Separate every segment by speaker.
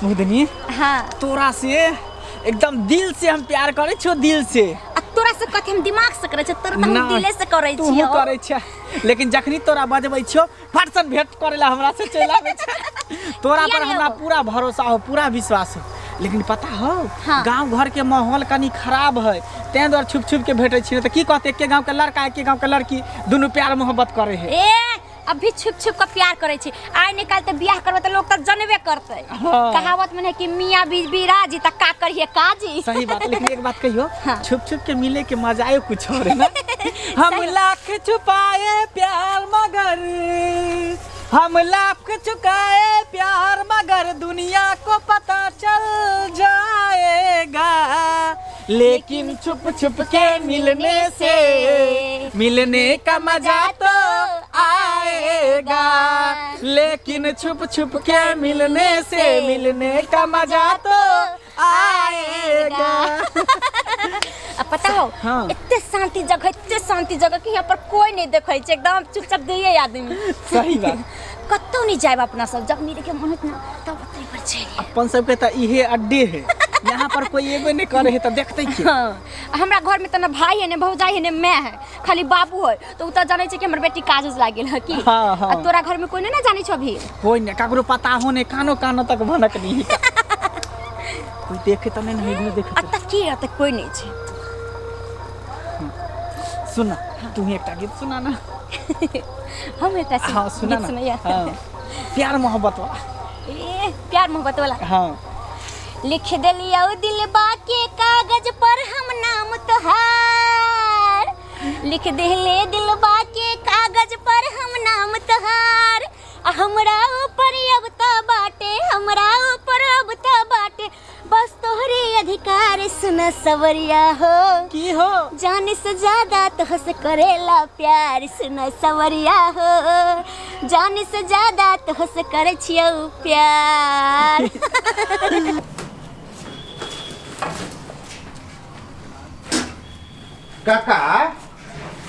Speaker 1: मुदनी।
Speaker 2: हाँ
Speaker 1: तोरा से एकदम दिल से हम प्यार करे छो, दिल से।
Speaker 2: आ तोरा से कथि हम दिमाग से करे छो, तोरा त हम दिले से करे
Speaker 1: तू
Speaker 2: छियो।
Speaker 1: करे छ, लेकिन जखनी तोरा बजबै छो फटसन भेंट करेला हमरा से चल आबै छ। तोरा पर हमरा पूरा भरोसा हो, पूरा विश्वास हो। लेकिन पता हो
Speaker 2: हाँ।
Speaker 1: गांव घर के माहौल कनी खराब है, तें द्वारे छुप छुप के भेटे छी। त की कहते, एके गांव के लड़का एके गांव के लड़की दुनू प्यार मोहब्बत करे है।
Speaker 2: ए अभी छुप छुप के प्यार करे छी, आइ निकाल त बियाह करबे त लोग त जनबे करते।
Speaker 1: हाँ।
Speaker 2: कहावत में है कि मियां बीबी राजी त का करिए काजी।
Speaker 1: सही बात। लेकिन एक बात कहियो,
Speaker 2: हाँ।
Speaker 1: छुप छुप के मिले के मजा आयो कुछ और है ना। हम लाख छुपाए प्यार मगर, हम लाख चुकाए प्यार मगर दुनिया को पता चल जाएगा, लेकिन छुप छुप के मिलने से मिलने का मजा तो आएगा, लेकिन छुप छुप के मिलने से मिलने का मजा तो आएगा।
Speaker 2: अब पता हो
Speaker 1: हाँ।
Speaker 2: इतने शांति जगह, इतने शांति जगह कि यहाँ पर कोई नहीं देखै छै, एकदम चुपचाप दिए आदमी।
Speaker 1: सही बात।
Speaker 2: कतौ नहीं जाए अपना सब, जब नहीं देखे मन होत ना तब ओतै पर चलि।
Speaker 1: अपन सबके त इहे अड्डे है, यहाँ पर कोई एबे नहीं करे है त देखते की।
Speaker 2: हाँ। हमरा घर में त न भाई है न भौजाई है न मैं है, खाली बाबू है, तो उ त जानै छै कि हमर बेटी काज उज लागि गेल है की।
Speaker 1: हाँ, हाँ।
Speaker 2: आ तोरा घर में कोई नहीं ना जानै छौ अभी?
Speaker 1: कोई नहीं, ककरो पता हो नहीं, कानो कानो तक भनक नहीं। कोई देखे त नहीं, नहीं देखे।
Speaker 2: अत की अत कोई नहीं छै।
Speaker 1: सुन ना, तू ही एकटा गीत सुना ना।
Speaker 2: हम एकटा
Speaker 1: हाँ सुना
Speaker 2: गीत
Speaker 1: ना।
Speaker 2: सुनैया।
Speaker 1: हाँ। प्यार मोहब्बत वाला।
Speaker 2: ए प्यार मोहब्बत वाला।
Speaker 1: हाँ
Speaker 2: लिख देलियौ दिलबा के कागज पर हम नाम तोहार, लिख देले दिलबा के कागज पर हम नाम तोहार, आ हमरा ऊपर अब त बाटे, हमरा ऊपर अब त बाटे बस तोहरे अधिकार। सुन सवरिया हो
Speaker 1: की हो,
Speaker 2: जान से ज्यादा तोहसे करेला प्यार। सुन सवरिया हो, जान से ज्यादा तोहसे करे छियौ प्यार।
Speaker 3: काका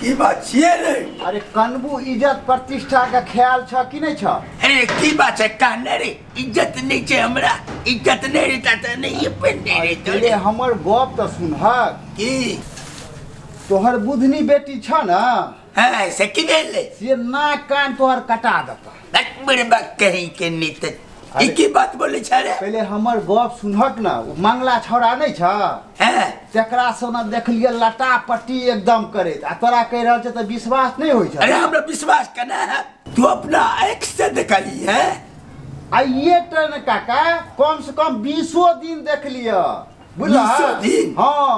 Speaker 4: की बात छियै रे?
Speaker 3: अरे कनबू इज्जत प्रतिष्ठा के ख्याल छ कि नहीं छ?
Speaker 4: अरे की बात है कहने रे, इज्जत नहीं छे हमरा, इज्जत नहीं रे त नहीं पे नहीं रे।
Speaker 3: अरे हमर गप त सुनहक
Speaker 4: की
Speaker 3: तोहर बुधनी बेटी छ ना?
Speaker 4: हां से की भेलै?
Speaker 3: से नाक कान तोहर कटा देता।
Speaker 4: बड़े बात कहीं के नहीं त ई की बात बोले छ रे?
Speaker 3: पहले हमर गप सुनहक ना, उ मंगला छौड़ा नहीं छ?
Speaker 4: हां
Speaker 3: तेकरा से ना देखलिए लटा पट्टी एकदम करैत, आ तोरा कहि रहल छ त विश्वास नहीं होई छ।
Speaker 4: अरे हमरा विश्वास केना है, तू अपना आँख से देखली है?
Speaker 3: आ ये ट्रेन काका कम से कम 20 दिन देख लिया, बुझला?
Speaker 4: 20 दिन?
Speaker 3: हाँ,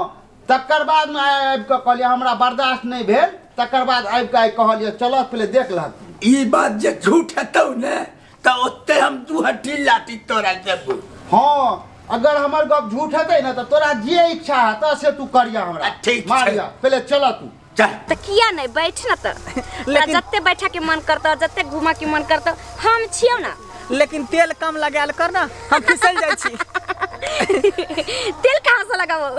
Speaker 3: तकर बाद में आबि के कहलिए हमरा बर्दाश्त नहीं भेल, तकर बाद आबि के कहलिए चल पहले देख लह।
Speaker 4: ई बात जे झूठ हेतौ ने त ओते हम दू हट्टी लाठी तोरा देबो।
Speaker 3: हाँ अगर हमर गप झूठ हेतै ना त तोरा जे इच्छा हेतौ से तू करिया, हमरा
Speaker 4: ठीक
Speaker 3: मारिया, पहले चल तू
Speaker 4: चल।
Speaker 2: त किया नहीं बैठ ना त,
Speaker 1: लेकिन
Speaker 2: जत्ते बैठा के मन करता जत्ते घुमा के मन करता हम छियौ ना।
Speaker 1: लेकिन तेल कम लगायल कर ना, हम फिसल जाइ छी।
Speaker 2: तेल कहाँ से लगाबो?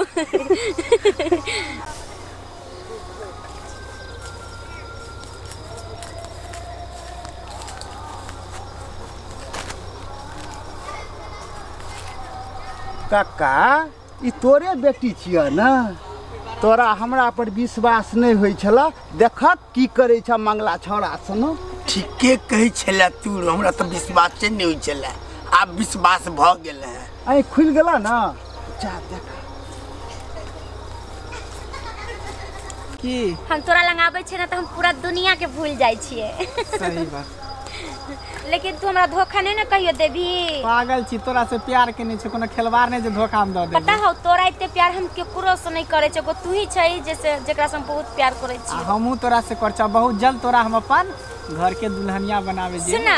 Speaker 3: काका ई तोरे बेटी छियै ना? तोरा हमरा पर विश्वास नहीं होइ छला, देखक की करे छ मंगला छौड़ा सन।
Speaker 4: ठीके कहै छला तू, हमरा त विश्वास नहीं होइ छला, आब विश्वास भ गेल है।
Speaker 3: आइ खुलि गेला ना, जा देख
Speaker 1: की
Speaker 2: हम तोरा लग आबै छै ना त हम पूरा दुनिया के भूल जाइ छियै।
Speaker 1: सही बात।
Speaker 2: लेकिन तू हमरा धोखा नहीं ना कहियो देबी।
Speaker 1: पागल छी, तोरा से प्यार केने छै, कोनो खेलवाड़ नहीं जे धोखा हम the देबी।
Speaker 2: पता हो तोरा एते प्यार हम केकरो से नहीं करे छै, तू ही छै जैसे जेकरा से हम बहुत प्यार करे छी।
Speaker 1: हमहू तोरा से कर छ, बहुत जल्द तोरा हम अपन घर के दुल्हनिया बनावे जे।
Speaker 2: सुन ना,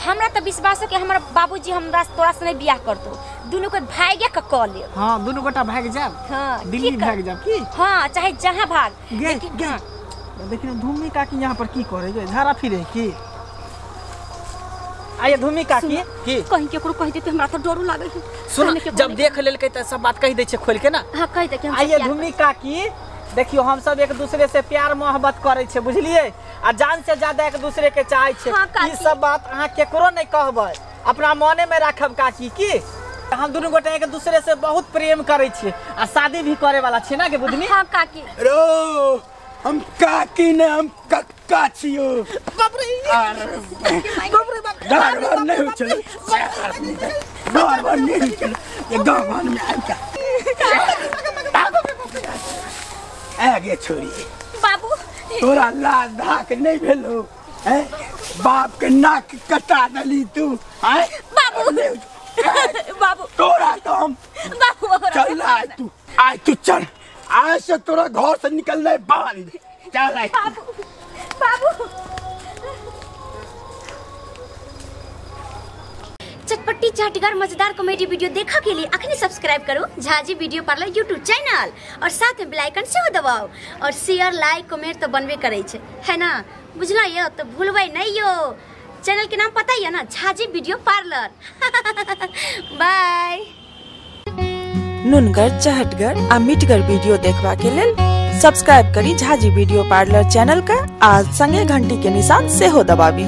Speaker 2: हमरा त विश्वास हो कि हमर बाबूजी हमरा तोरा से नहीं बियाह करतो, दुनू के भागे के क ले।
Speaker 1: हां दुनू गोटा भाग जाब।
Speaker 2: हां
Speaker 1: दिल्ली भाग जाब की?
Speaker 2: हां चाहे जहां भाग।
Speaker 1: लेकिन लेकिन धूमी काकी यहां पर की करे गे, झाड़ा फिरे की? आये धूमी काकी की
Speaker 2: कहीं केकरो कह देते हमरा त डरो लागै है।
Speaker 1: सुन जब देख लेलकै त सब बात कहि दै छै खोल के ना।
Speaker 2: हां कहि दे कि हम।
Speaker 1: आये धूमी काकी देखियो हम सब एक दूसरे से प्यार मोहब्बत करे छे, बुझलिए? आ जान से ज्यादा एक दूसरे के चाहे छे।
Speaker 2: हाँ,
Speaker 1: ई सब बात अहाँ केकरो नहीं कहबै। अपना मने में राखब काकी की। हम दुनू गोटे एक दूसरे से बहुत प्रेम करे छियै आ शादी भी करे वाला छियै ना के बुधनी?
Speaker 2: हाँ काकी।
Speaker 4: रो हम काकी ने हम कक्का छियो।
Speaker 1: बाप रे बाप रे बाप,
Speaker 4: डर नहीं हो चलो, डर नहीं हो चलो, ये गाँव में आबि जा। आगे छोरी
Speaker 2: बाबू
Speaker 4: तोरा लाज धाक नहीं भेलो हैं? बाप के नाक कटा दली तू हैं?
Speaker 2: बाबू बाबू
Speaker 4: तोरा तो हम
Speaker 2: बाबू
Speaker 4: चल आय तू, आय तू चल, आज से तोरा घर से निकलना बंद। चल आय
Speaker 2: बाबू बाबू। चटपटी चटगर मजेदार कॉमेडी वीडियो देखा के लिए अखनी सब्सक्राइब करो Jhaji video parlour YouTube channel और साथ में बेल आइकन सेहो दबाओ और शेयर लाइक कमेंट तो बनबे करे छे, है ना? बुझला यो तो भूलबै नहीं यो। चैनल के नाम पता ही है ना, झाजी वीडियो पार्लर। बाय।
Speaker 5: नुनगर चहटगर आ मिठगर वीडियो देखबा के लेल सब्सक्राइब करी झाजी वीडियो पार्लर चैनल का आ संगे घंटी के निशान सेहो दबाबी।